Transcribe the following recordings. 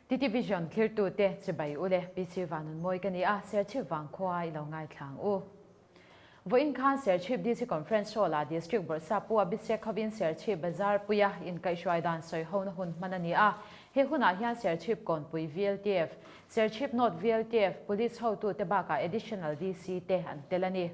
TT Vision thlirtute chibai u le PC Vanunmawi ka ni a, Serchhip vangkhua i lo ngaithlang u. Vawiin khan Serchhip DC Conference Hall-ah District Bawrhsap Pu Abhishek hovin Serchhip Bazar puia inkaihhruai dan sawihona hun hman a ni a. He hunah hian Serchhip Kawnpui VLTF, Serchhip North VLTF, Police hotute bakah Additional DC te an tel a ni.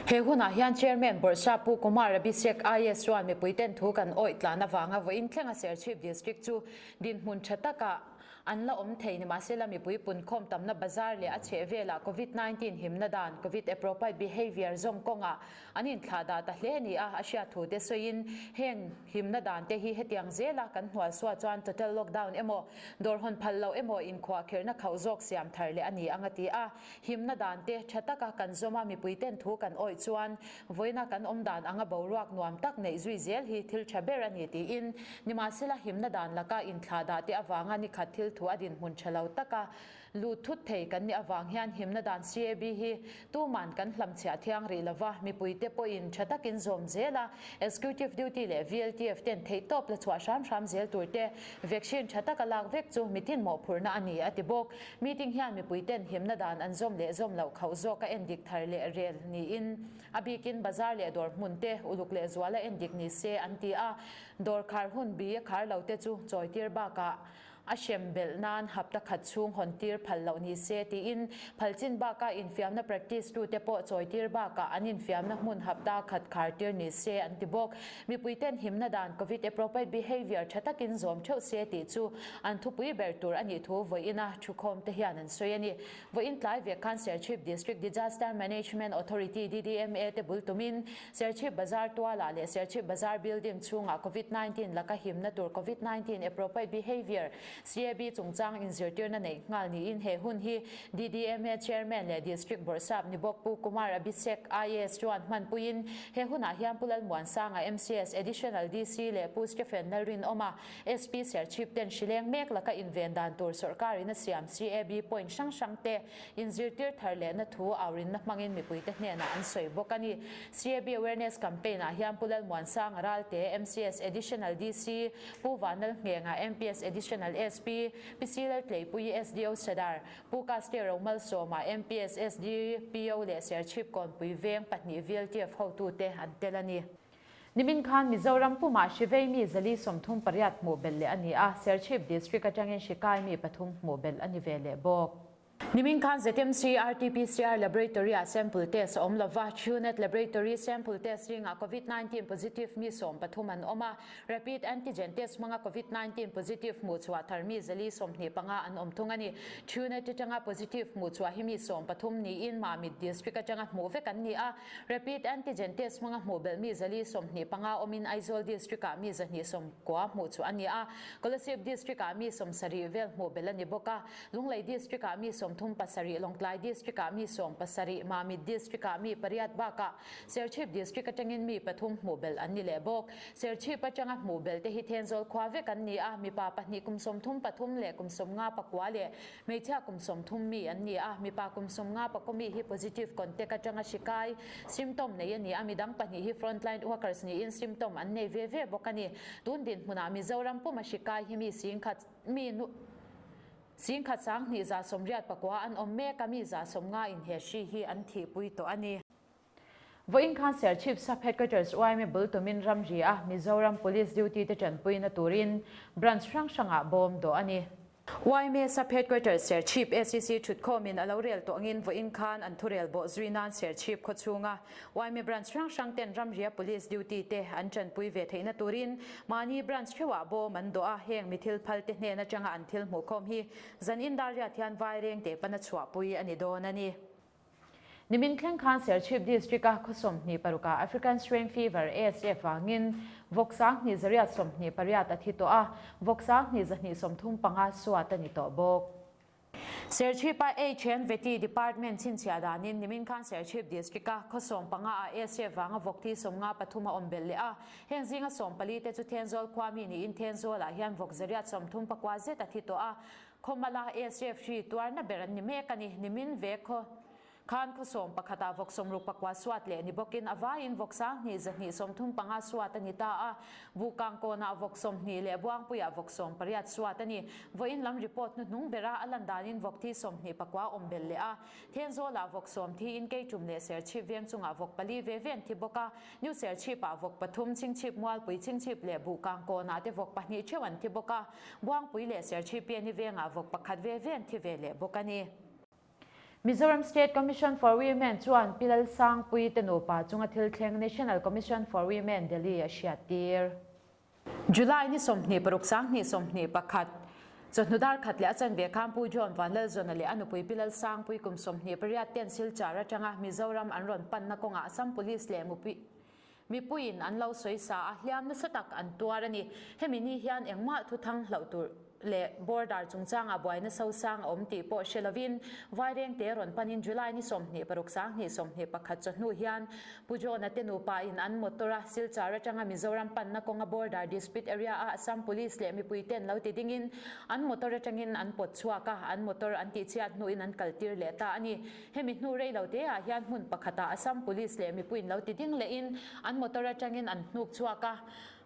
He hunah hian Chairman Bawrhsap Pu Kumar Abhishek IAS chuan mipuiten thu kan awih tlan avanga vawiin thlenga Serchhip District chu dinhmun tha takah an la awm thei. Nimahsela mipui punkhawm tamna bazar leh a chhehvelah Covid 19 himna dan, Covid appropriate behaviour, zawm kawngah an inthlah dah ta hle ni a, a hriat thu te sawiin heng himna dan te hi hetiang zela kan hnualsuah chuan total lockdown emaw dawr hawn phal loh emaw inkhuahkhirhna khauh zawk siam thar leh a ni ang a ti a. Himna dan te tha taka kan zawm a, mipui ten thu kan awih chuan vawiina kan awm dan anga boruak nuam tak neih zui zel hi thil tha ber a ni tiin nimahsela himna dan laka inthlah dah te avanga nikhat thil thu a dinhmun tha lo taka lut thut thei kan nih avang hian himna dan CAB hi tuman kan hlamchhiah thiang rih lova, mipui te pawhin tha takin zawm zel a, Executive Duty leh VLTF ten theihtawp la chhuah hram hram zel tur te vaccine tha taka lak vek chu mitin mawhphurhna a ni a ti bawk. Meeting hian mipui ten himna dan an zawm leh zawm loh khauh zawk a endik thar leh rel niin a bikin bazar leh dawr hmun te uluk leh zual a endik ni se an ti a, dawr khar hun bi a khar lo te chu chawitir bakah A hrem belh nan hapta khat chhung hawn tir phal loh ni se tiin phal chin baka infiamna practice tu te pawh chawi tir bakah an infiamna hmun hapta khat khar tir ni se an ti bawk. Mipui ten himna dan Covid appropriate behaviour tha takin zawm theuh se tih chu an thupui ber tur a nih thu vawiina thukhawm te hian an sawi a ni. Vawiin tlai vek khan Serchhip District Disaster Management Authority, DDMA, te bul tumin Serchhip Bazar tualah leh Serchhip Bazar building chhungah Covid 19 laka himna tur Covid 19 Appropriate Behaviour, CAB, chungchang inzirtirna neih nghal niin he hun hi DDMA Chairman leh District Bawrhsap ni bawk Pu Kumar Abhishek, IAS chuan hmanpuiin he hunah hian Pu Lalmuansanga, MCS Additional DC leh Pu Stephen Lalrinawma, SP Serchhip ten hrileng mek laka inven dan tur sawrkarin a siam CAB point hrang hrang te inzirtir thar lehna thu aurinna hmangin mipuite hnenah an sawi bawk a ni. CAB Awareness Campaign ah hian Pu Lalmuansanga Ralte, MCS Additional DC, Pu Vanal Nghenga, MPS Additional SP, Pi Si Laltleipuii, SDO Sadar, Pu Kaste Romalsawma, MPS SDPO leh Serchhip Kawnpui Veng pahnih VLTF hotute an tel a ni. Nimin khan Mizoram pumah hrivei mi 438 hmuh belh leh a ni a, Serchhip District atangin hrikai mi pathum hmuh belh a ni ve leh bawk. Nimin khan ZMC RT-PCR Laboratory-ah sample test a awm lova, Truenat Laboratory sample test ringah Covid 19 positive mi 13 an awm a, Rapid Antigen test hmanga Covid 19 positive hmuh chhuah thar mi 425 an awm thung a ni. Truenat atanga positive hmuh chhuah hi mi 13 niin Mamit District atanga hmuh vek an ni a, Rapid Antigen Test hmanga hmuh belh mi 425 awmin Aizawl District-ah mi 290 hmuh chu a ni a, Kolasib District-ah mi 70 vel hmuh belh a ni bawk a, Lunglei District-ah mi 37, Lawngtlai District-ah mi 70, Mamit District-ah mi pariat bakah Serchhip District atangin mi pathum hmuh belh an ni leh bawk. Serchhip atanga hmuh belh te hi Thenzawl khua vek an ni a, mipa pahnih kum 33 leh kum 54 leh Hmeichhia kum 30 mi an ni a, mipa kum 50 pakaw mi hi positive contact atanga hri kai, symptom nei a ni a, midang pahnih hi frontline workers niin symptom an nei ve ve bawk a ni. Tun dinhmunah Mizoram puma hri kai hi mi singkhat mi nu singkhat 2189 an awm mek a, mi 150 in he hri hi an thihpui tawh a ni. Vawiin khan Serchhip Sub Headquarters YMA bul tumin ramri a Mizoram Police duty te tanpuina turin branch hrang hrangah bawm dawh a ni. YMA Sub Headquarters Serchhip ACC thutkhawmin a lo rel tawh angin vawiin khan an thurel bawh zui nan Serchhip khawchhunga YMA branch hrang hrang ten ramria Police duty te an tanpui ve theihna turin mahni branch theuhah bawm an dawh a, heng mi thil phal te hnen atanga an thil hmuhkhawm hi zan indariat hian vaireng te pana chhuahpui a ni dawn a ni. Nimin thleng khan Serchhip District-a khaw 26ah African Swine Fever, ASF, vangin vawk 28 a thi tawh a, vawk 2235 suat a ni tawh bawk. Serchhip-a HN Vety Department chhinchhiah danin nimin khan Serchhip District-a khaw 15ah ASF vanga vawk thi 53 a awm belh leh a, heng zinga 14 te chu Thenzawl khua mi niin Thenzawlah hian vawk 134 zet a thi tawh a, Khawmala ASF hri tuarna ber an ni mek a ni. Nimin ve khaw. Khan khaw 11ah vawk 64 suat leh ni bawkin a vaiin vawk 2235 suat a ni ta a. Buhkang kawnah vawk 20 leh Buangpuiah vawk 18 suat a ni. Vawiin lam report hnuhnung bera a lan danin vawk thi 24 awm belh leh a. Thenzawlah vawk sawm thiin Keiṭum leh Serchhip veng chungah vawk pali ve ve an thi bawk a. New Serchhipah vawk pathum, Chhingchhip Mualpui, Chhingchhip leh Buhkang kawnah te vawk pahnih theuh an thi bawk a. Buangpui leh Serchhip Piani vengah vawk pakhat ve ve an thi ve leh bawk a ni. Mizoram State Commission for Women chuan Pi Lalsangpuii te nupa chunga thil thleng National Commission for Women Delhi a hriattir. July ni 26 2021, chawhnu dar khat leh a chanve khan Pu John Vanlalzawna leh a nupui Pi Lalsangpuii kum 28 ten Silchar atanga Mizoram an rawn panna kawngah Assam Police leh mipuiin an lo sawi sa a, hliam nasa tak an tuar a ni. Hemi ni hian engmah thuthang hlauh tur leh border chungchangah buaina sosang a awm tih pawh hre lovin Vairengte rawn panin July ni 26 2021 chawhnu hian Pu John-a te nupa in an motor a Silchar atanga Mizoram panna kawnga border dispute area a Assam Police leh mipui ten lo ti dingin an motor atangin an pawt chhuak a, an motor an tihchhiat hnuin an kaltir leh ta a ni. Hemi hnu rei lo te ah hian hmun pakhatah Assam Police leh mipuiin lo ti ding lehin an motor atangin an hnuk chhuak a,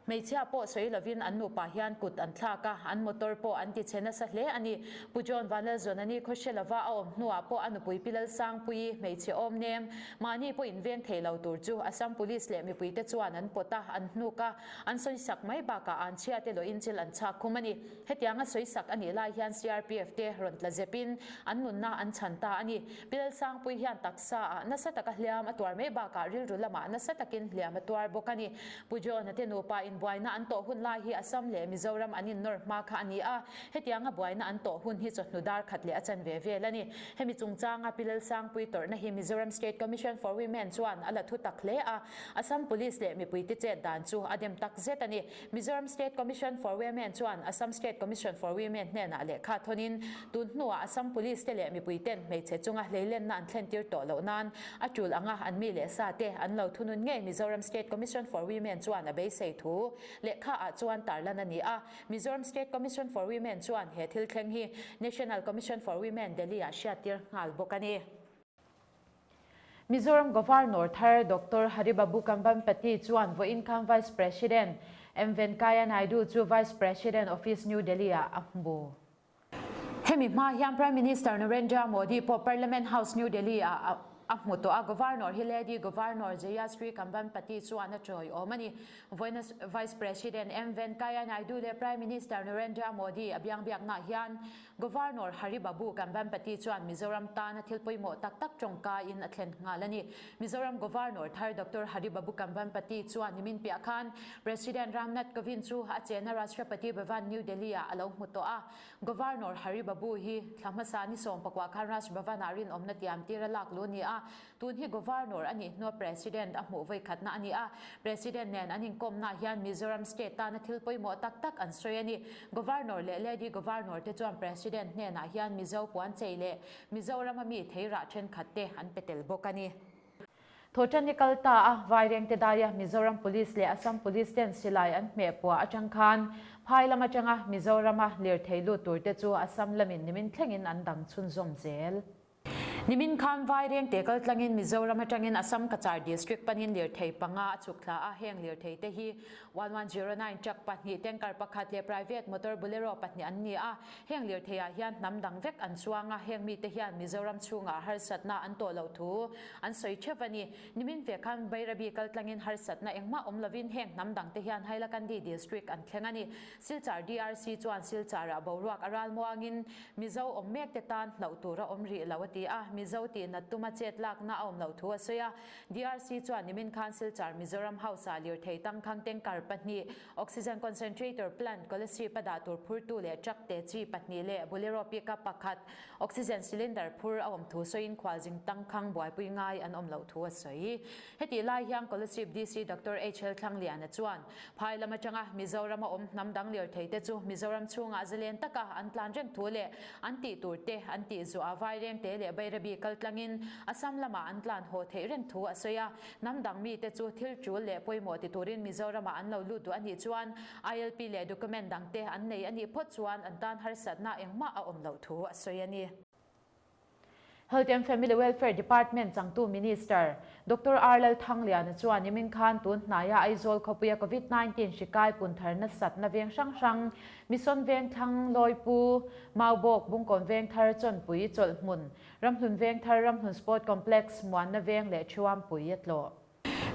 hmeichhia pawh sawi lovin an nupa hian kut an thlak a, an motor pawh an ti chhe nasa hle a ni. Pu John Vanlalzawnani khaw hre lova a awm hnuah pawh a nupui Pi Lalsangpuii hmeichhe awm nem mahni pawh inveng thei lo tur chu Assam Police leh mipuite chuan an pawt a, an hnuk a, an sawisak mai bakah an chhiate lawhin chil an chhak khum a ni. Hetianga sawisak a nih lai hian CRPF te rawn tla zepin an nunna an chhan ta a ni. Pi Lalsangpui hian taksa ah nasa taka hliam a tuar mai bakah rilru lamah nasa takin hliam a tuar bawk a ni. Pu John-a te nupa inbuaina an tawh hun lai hi Assam leh Mizoram an innawr hma kha a ni a, hetianga buaina an tawh hun hi chawhnu dar khat leh a chanve vel a ni. Hemi chungchanga Pi Lalsangpui tawrhna hi Mizoram State Commission for Women chuan a la thu tak hle a, Assam Police leh mipuite chet dan chu a dem tak zet a ni. Mizoram State Commission for Women chuan Assam State Commission for Women hnenah lehkha thawnin tun hnuah Assam Police te leh mipui ten hmeichhe chunga hleilenna an thlentir tawh loh nan a tul anga an mi leh sa te an lo thunun ngei Mizoram State Commission for Women chuan a beisei thu lehkha ah chuan tarlan a ni a. Mizoram State Commission for Women chuan he thil thleng hi National Commission for Women Delhi ah hriattir nghal bawk a ni. Mizoram Governor thar Doctor Haribabu Kambhampati chuan vawiin khan Vice President M Venkaiah Naidu chu Vice President Office New Delhi ah a hmu. Hemi hma hian Prime Minister Narendra Modi pawh Parliament House New Delhi ah a hmu tawh a, Governor hi Lady Governor Jayashree Kambhampati chuan a tawiawm a ni. Vawiina Vice President M Venkaiah Naidu leh Prime Minister Narendra Modi a biangbiaknaah hian Governor Hari Babu Kambhampati chuan Mizoram tana thil pawimawh tak tak tawngkaiin a thlen nghal a ni. Mizoram Governor thar Doctor Hari Babu Kambhampati chuan nimin piah khan President Ram Nath Kovind chu a chenna Rashtrapati Bhavan New Delhi-ah a lo hmu tawh a. Governor Hari Babu hi thla hmasa ni 14 khan Raj Bhavan-ah rinawmna tiam tir a lak lu a ni a. Tun hi Governor a nih hnua President a hmuh vawikhatna a ni a, President nen an inkawmnaah hian Mizoram State tana thil pawimawh tak tak an sawi a ni. Governor leh Lady Governor te chuan President hnenah hian Mizo puanchei leh Mizorama mi theirah thenkhat te an pe tel bawk a ni. Thawhṭan ni kal ta a, Vairengte daia Mizoram Police leh Assam Police ten silai an hmeh puah atang khan phai lam atanga Mizorama lirthei lut turte chu Assam lamin nimin thlengin an dang chhunzawm zel. Nimin khan Vairengte kaltlangin Mizoram atangin Assam Cachar District panin lirthei panga a chhuk thla a, heng lirthei te hi 1109 truck pahnih, tanker pakhat leh private motor Bolero pahnih an ni a. Heng lirthei ah hian hnam dang vek an chuang a, heng mite hian Mizoram chhungah harsatna an tawh loh thu an sawi theuh a ni. Nimin ve khan Bairabi kaltlangin harsatna engmah awm lovin heng hnam dang te hian Hailakandi District an thleng a ni. Silchar DRC chuan Silchar ah boruak a ral muangin Mizo awm mek te tan hlauh tur a awm rih lo a ti a, Mizo tih nat tuma chet lakna a awm loh thu a sawi a. DRC chuan nimin khan Silchar Mizoram House ah lirthei tangkhang tanker pahnih, Oxygen Concentrator Plant, Kolasib a dah tur phurtu leh truck te chi pahnih leh Bolero pickup pakhat, Oxygen Cylinder phur a awm thu sawiin khualzing tangkhang buaipui ngai an awm loh thu a sawi. Hetih lai hian Kolasib DC Doctor HL Thlangliana chuan Phai lam atanga Mizorama awm hnam dang lirthei te chu Mizoram chhungah zalen taka an tlan reng thu leh an tih tur te an tih zuah a Vaireng te leh Bairabi kal tlangin Assam lamah an tlan haw theih reng thu a sawi a. Hnam dang mite chu thil tul leh pawimawh ti turin Mizoramah an lo lut duh a nih chuan ILP leh document dang te an nei a nih phawt chuan an tan harsatna engmah a awm loh thu a sawi a ni. Health and Family Welfare Department changtu Minister, Doctor R Lalthangliana chuan nimin khan tun hnaia Aizawl khawpuia Covid 19 hri kai pun thar nasatna veng hrang hrang, Mission Vengthlang, Lawipu, Maubawk, Bungkawn Vengthar, Chawnpui, Chawlhhmun, Ramhlun Vengthar, Ramhlun Sport Complex, Muanna Veng leh Thuampui a tlawh.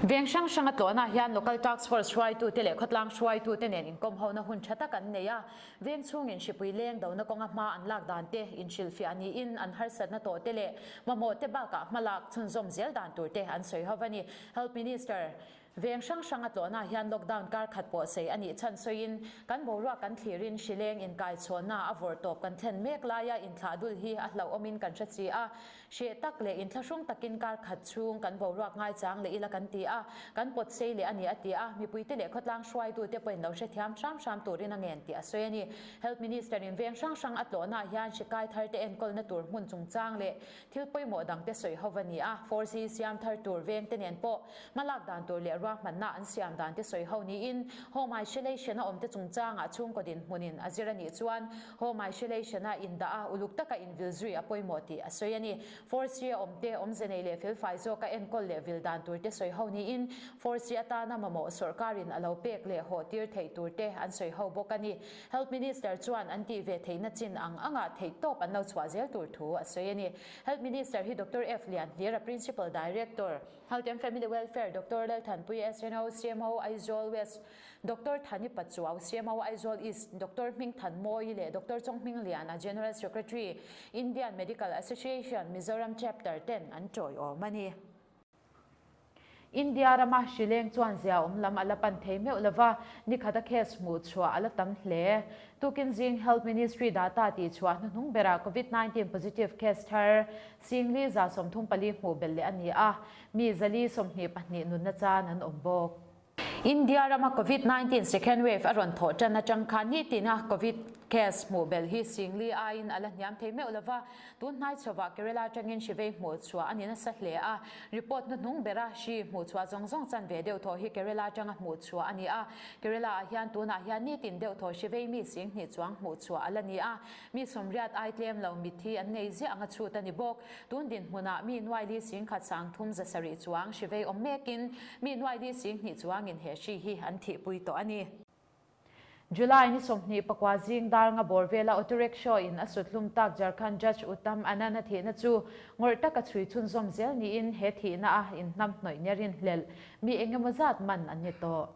Veng hrang hrang a tlawhna hian Local Task Force hruaitute leh khawtlang hruaitute nen inkawmhona hun tha tak an nei a. Veng chhungin hripui leng dona kawnga hma an lak dan te inhrilhfiah niin an harsatna tawh te leh mamawh te bakah hma lak chhunzawm zel dan tur te an sawi ho a ni. Health Minister Veng hrang hrang a tlawhna hian lockdown kar khat pawh sei a nih chhan sawiin kan boruak kan thlirin hrileng inkaichhawnna a vawrh tawp kan thlen mek laia inthlah dul hi a hlauhawmin kan hre si a. Hreh tak leh inthlahrung takin kar khat chhung kan boruak ngaichang leh ila kan ti a, kan pawt sei leh a ni a ti a, mipuite leh khawtlang hruaitute pawhin lo hrethiam hram hram turin a ngen tih a sawi a ni. Health Minister in veng hrang hrang a tlawhnaah hian hri kai tharte enkawlna tur hmun chungchang leh thil pawimawh dangte sawi ho a ni a, Force hi siam thar tur vengte nen pawh hmalak dan tur leh ruahmanna an siam dante sawi ho niin Home Isolation a awmte chungchangah chhungkaw dinhmunin a zir a nih chuan Home isolation a indah a, uluk taka invil zui a pawimawh tih a sawi a ni. Force a awmte, awmze nei leh felfai zawka enkawl leh vil dan turte sawi ho niin, Force atana mamawh sawrkarin a lo pek leh hawh tir theih turte an sawi ho bawk a ni. Health Minister chuan an tih ve theihna chin ang anga theihtawp an lo chhuah zel tur thu a sawi a ni. Health Minister hi Doctor F Lianhlira, Principal Director, Health and Family Welfare, Doctor Lalthanpui SNO, CMO, Aizawl West, Doctor Thani Pachuau, CMO Aizawl East, Doctor Hmingthanmawi leh Doctor Chawnghmingliana, General Secretary, Indian Medical Association, Mizoram Chapter ten an tawiawm a ni. India rama hri leng chuan zia awm lam a la pan thei meuh lova, nikhata case hmuh chhuah a la tam hle. Tukin zing Health Ministry data tih chhuah hnuhnung berah Covid 19 positive case thar Singli 34 hmuh belh leh a ni a, mi zali 22 nunna chan an awm bawk. India rama Covid 19 second wave a rawn thawh tan atang khan nitina Covid case hmuh belh hi Singli aiin a la hniam thei meuh lova, tun hnai chhovah Kerala atangin hri vei hmuh chhuah a ni nasa hle a. Report hnuhnung bera hri hmuh chhuah zawng zawng chan ve deuh thaw hi Kerala atanga hmuh chhuah a ni a. Kerala ah hian tunah hian nitin deuh thaw hri vei mi 2000 chuang hmuh chhuah a la ni a. Mi 80 ai tlem lo mitthi an nei ziah anga chhut a ni bawk. Tun dinhmunah mi nuaili 10,000 370 chuang hri vei awm mekin mi nuaili 20,000 chuangin he hri hi an thihpui tawh a ni. July ni 29 zing dar nga bawr vela auto rickshaw in a sut hlum tak Jharkhand Judge Uttam Anand a thihna chu ngawrh taka chhui chhunzawm zel niin he thihna a inhnamhnawih nia rinhlelh mi engemaw zat man an ni tawh.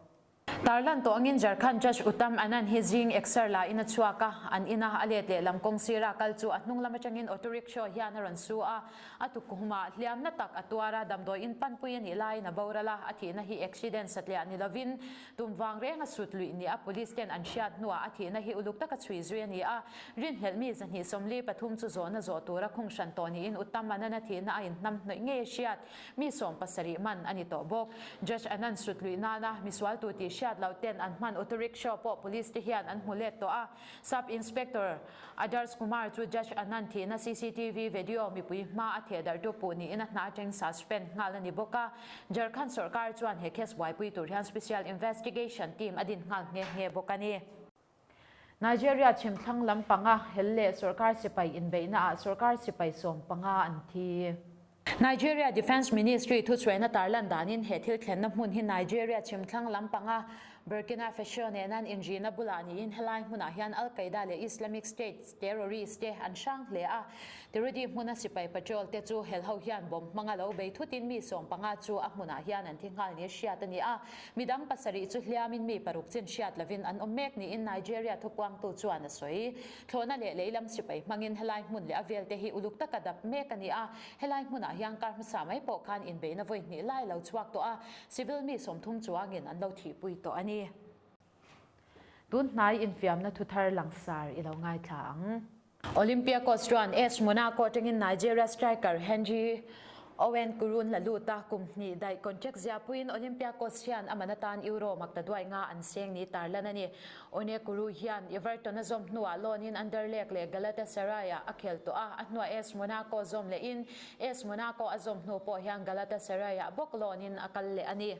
Tarlan tawh angin Jharkhand Judge Uttam Anand hi zing exer la in a chhuak a, an ina a let leh lam kawng sira kal chu a hnung lam atangin auto rickshaw hian a rawn su a, a tukkumah hliamna tak a tuar a, damdawi in panpui a nih laiin a boral a, a thihna hi accident satliah ni lovin tum vang renga sut luih nia police ten an hriat hnuah a thihna hi uluk taka chhui zui a ni a, rinhlelh mi 243 chu zawhna zawh tura khung hran tawh niin Uttam Anand a thihna a inhnamhnawih ngei a hriat. Mi 70 man a ni tawh bawk. Judge Anand sut luih nana misualtu tih hriat loh ten an hman auto rickshaw pawh police te hian an hmu let tawh a. Sub Inspector Adarsh Kumar chu Judge Anand thihna cctv video mipui hma a theh darhtu puh niin a hna atang suspend nghal a ni bawk a. Jharkhand sorkar chuan he case buaipui tur hian Special Investigation Team a din nghal nghe nghe bawk a ni. Nigeria chhimthlang lam panga hel leh sorkar sipai inbeihnaah sorkar sipai 15 an thi. Nigeria Defence Ministry thuchhuaina tarlan danin he thil thlenna hmun hi Nigeria chhimthlang lam panga Burkina Faso nena an inrina bulah niin helai hmunah hian Al-Qaeda leh Islamic State terrorist te an hrang hle a. Tirudi hmuna sipai patrol te chu helho hian bomb hmanga lo bei thutin mi 15 chu a hmunah hian an thi nghal ni hriat a ni a. Midang pasarih chu hliamin mi paruk chin hriat lovin an awm mek niin Nigeria thupuangtu chuan a sawi. Thlawhna leh lei lam sipai hmangin helai hmun leh a velte hi uluk taka dap mek a ni a. Helai hmunah hian kar hmasa mai pawh khan inbeihna vawi hnih lai lo chhuak tawh a, civil mi 30 chuangin an lo thihpui tawh a ni. Tun hnai infiamna thuthar langsar i lo ngaithla ang. Olympiacos chuan AS Monaco atangin Nigeria striker Henry Owen-Kurun la lut a, kum hnih daih contract ziahpuiin Olympiacos hian a man atan Euro makta duai nga an seng ni tarlan a ni. Onyekuru hian Everton a zawm hnuah loan-in Anderlecht leh Galatasaray-ah a khel tawh a, a hnuah AS Monaco zawm lehin AS Monaco a zawm hnu pawh hian Galatasaray-ah bawk loan-in a kal leh a ni.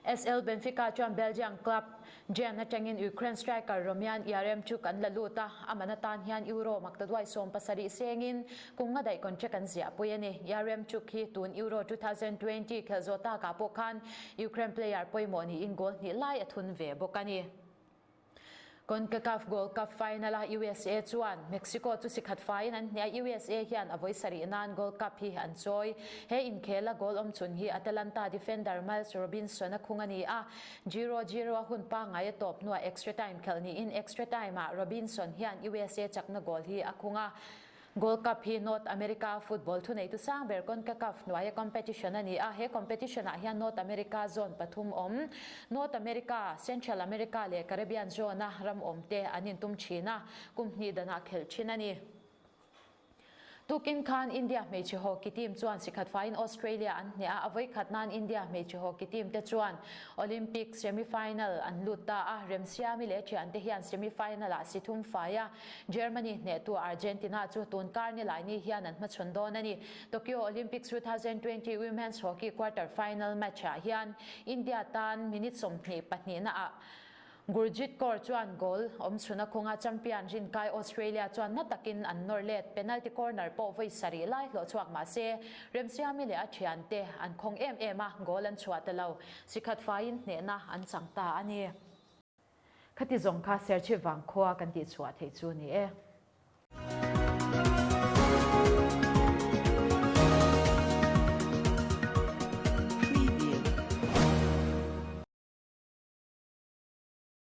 SL Benfica chuan Belgian club Gent atangin Ukraine striker Romian Yaremchuk an la lut a, a man atan hian Euro maktaduai 70 sengin kum nga daih contract an ziahpui a ni. Yaremchuk hi tun Euro 2020 khelh zawh takah pawh khan Ukraine player pawimawh niin goal hnih lai a thun ve bawk a ni. Concacaf Gold Cup final-a USA chuan Mexico chu sikhat faiin an hniah. USA hian a vawi sarih nan Gold Cup hi an chawi. He inkhela goal awm chhun hi Atalanta defender Miles Robinson a khung a ni a. Zero zero a hun pangngai a tawp hnuah extra time khelh niin extra time-ah Robinson hian USA chakna goal hi a khung a. Gold Cup hi North America football thuneitu sang ber Concacaf hnuaia competition a ni a, he competition ah hian North America zone pathum awm, North America, Central America leh Caribbean zone a ram awm te an intum thin a, kum hnih danah khelh thin a ni. Tukin khan India hmeichhe hockey team chuan sikhat faiin Australia an hneh a, a vawikhat nan India hmeichhe hockey team te chuan Olympic semi-final an lut ta a, Remsiami leh thiante hian semi-final ah si thum fai a, Germany hnehtu Argentina chu tun kar nilaini hian an hmachhawn dawn a ni. Tokyo Olympics 2020 Women's Hockey Quarter Final match-ah hian India tan minute 22 naah Gurjit Kaur chuan goal awm chhun a khung a, champion rinkai Australia chuan na takin an nawr let. Penalty corner pawh vawi sarih lai hlawh chhuak mah se, Remsiami leh a thiante an khawng em em a, goal an chhuah ta lo. Sikhat faiin hnehna an chang ta a ni. Khati zawng kha Serchhip vang khua kan tih chhuah theih chu ni e.